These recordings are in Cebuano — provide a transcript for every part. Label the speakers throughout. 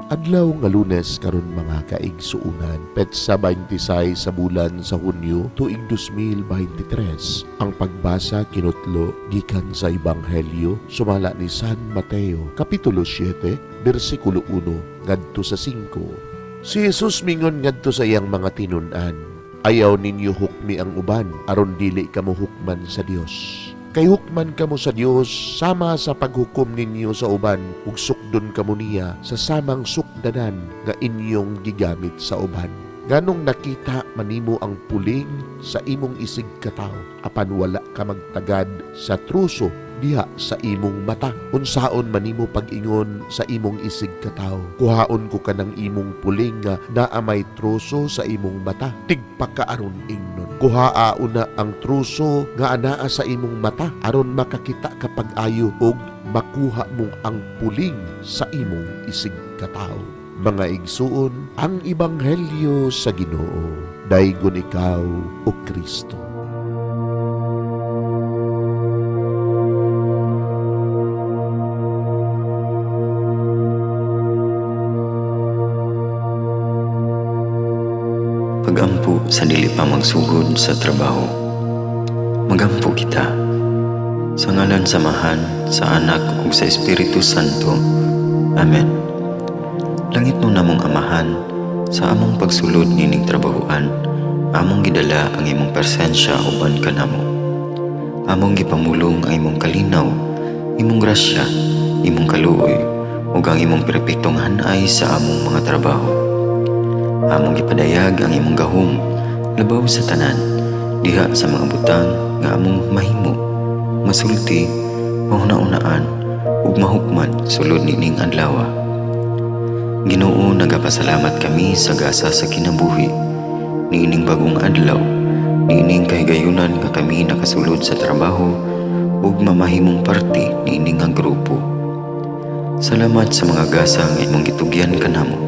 Speaker 1: Adlaw nga Lunes karon, mga kaigsuunan, petsa 26 sa bulan sa Hunyo, tuig 2023. Ang pagbasa kinutlo gikan sa Ebanghelyo sumala ni San Mateo, kapitulo 7, bersikulo 1 ngadto sa 5. Si Jesus mingon ngadto sa iyang mga tinun-an, "Ayaw ninyo hukmi ang uban aron dili kamo hukman sa Dios. Kay hukman kamo sa Dios sama sa paghukom ninyo sa uban, ug sukdon kamo niya sa samang sukdanan nga inyong gigamit sa uban. Nganong nakita manimo ang puling sa imong isig katawo apan wala ka magtagad sa truso diha sa imong mata? Unsaon manimo pag-ingon sa imong isig katawo, 'Kuhaon ko kanang imong puling nga naa may truso sa imong mata'? Tigpakaaron ingnon. Kuhaa una ang truso nga anaa sa imong mata aron makakita ka pag-ayo ug makuha mo ang puling sa imong isig katawo." Mga igsuon, ang ebanghelyo sa Ginoo. Daygon ikaw, o Kristo.
Speaker 2: Pagampo sa dili pa magsugod sa trabaho. Magampo kita. Sa ngalan sa Amahan, sa Anak ug sa Espiritu Santo. Amen. Langit no namong Amahan, sa among pagsulod nining trabahoan, among gidala ang imong presensya uban kanamo. Among gipamulong ang imong kalinaw, imong grasya, imong kaluoy, ug ang imong perpektong hanay sa among mga trabaho. Among gipadayag ang imong gahom labaw sa tanan diha sa mga butang nga among mahimo, masulti, mahuna-unaan ug mahukman sulod nining adlaw. Ginoo, nagapasalamat kami sa gasa sa kinabuhi niining bagong adlaw, niining kahigayunan nga kami nakasulod sa trabaho ug mamahimong parte niini nga grupo. Salamat sa mga gasa nga imong gitugyan kanamo.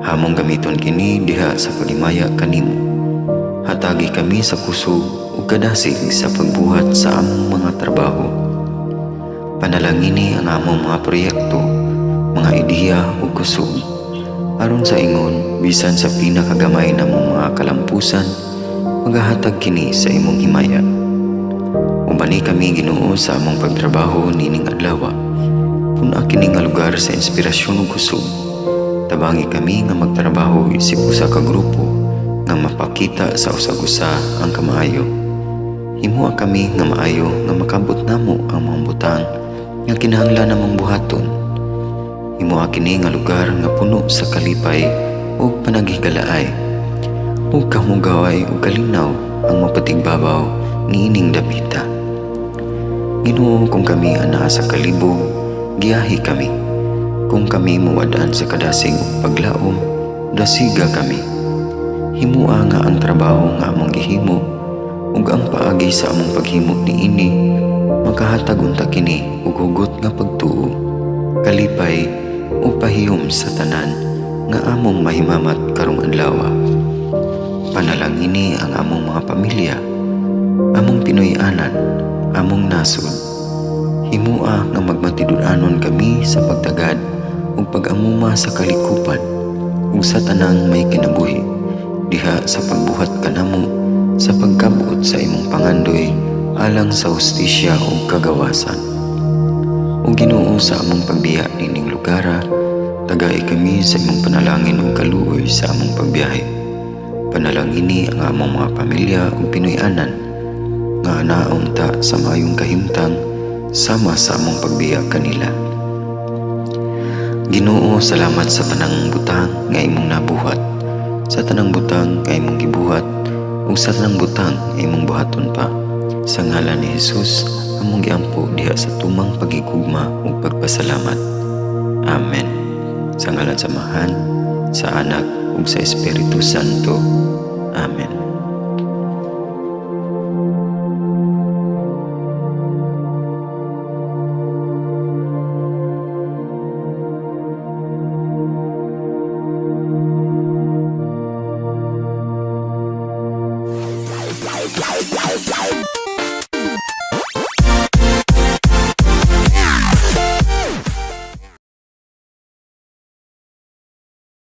Speaker 2: Hamong gamiton kini diha sa paghimaya kanimo. Hatagi kami sa kusog ug kadasig sa pagbuhat sa among mga trabaho. Panalangini ang among mga proyekto, mga ideya ug kusog, aron sa ingon bisan sa pinakagamay namong mga kalampusan, magahatag kini sa imong himaya. Ubani kami, Ginoo, sa among pagtrabaho nining adlaw. Pun-a kini nga lugar sa inspirasyon ug kusog. Tabangi kami nga magtrabaho isip usa ka grupo nga mapakita sa usag-usa ang kamaayo. Himoa kami nga maayo nga makabot namo ang mga butang nga kinahanglan namong buhaton. Himoa kini nga lugar nga puno sa kalipay ug panaghigalaay, ug kamugaway ug kalinaw ang mapatigbabaw niining dapita. Ginoo, kung kami anaa sa kalibog, giyahi kami. Kung kami muwad-an sa kadasig ug paglaom, dasiga kami. Himoa nga ang trabaho nga among gihimo ug ang paagi sa among paghimo niini makahatag unta kini og hugot nga pagtuo, kalipay ug pahiyom sa tanan nga among mahimamat karong adlaw. Panalangini ang among mga pamilya, among Pinoy-anan, among nasod. Himoa nga magmatinud-anon kami sa pagtagad ug pag-amuma sa kalikupan ug sa tanang may kinabuhi diha sa pagbuhat kanamo sa pagkabot sa imong pangandoy alang sa hustisya ug kagawasan. O Ginoo, sa among pagbiya nining lugara, tagai kami sa imong panalangin ug kaluoy sa among pagbiyahe. Panalangini ang among mga pamilya ug Pinoy-anan nga naunta sa maayong kahimtang sama sa among pagbiya kanila. Ginoo, salamat sa tanang butang nga imong nabuhat, sa tanang butang nga imong gibuhat, ug sa tanang butang nga imong buhaton pa. Sa ngalan ni Jesus, among giampo diha sa tumang pagigugma ug pagpasalamat. Amen. Sa ngalan sa Amahan, sa Anak ug sa Espiritu Santo. Amen.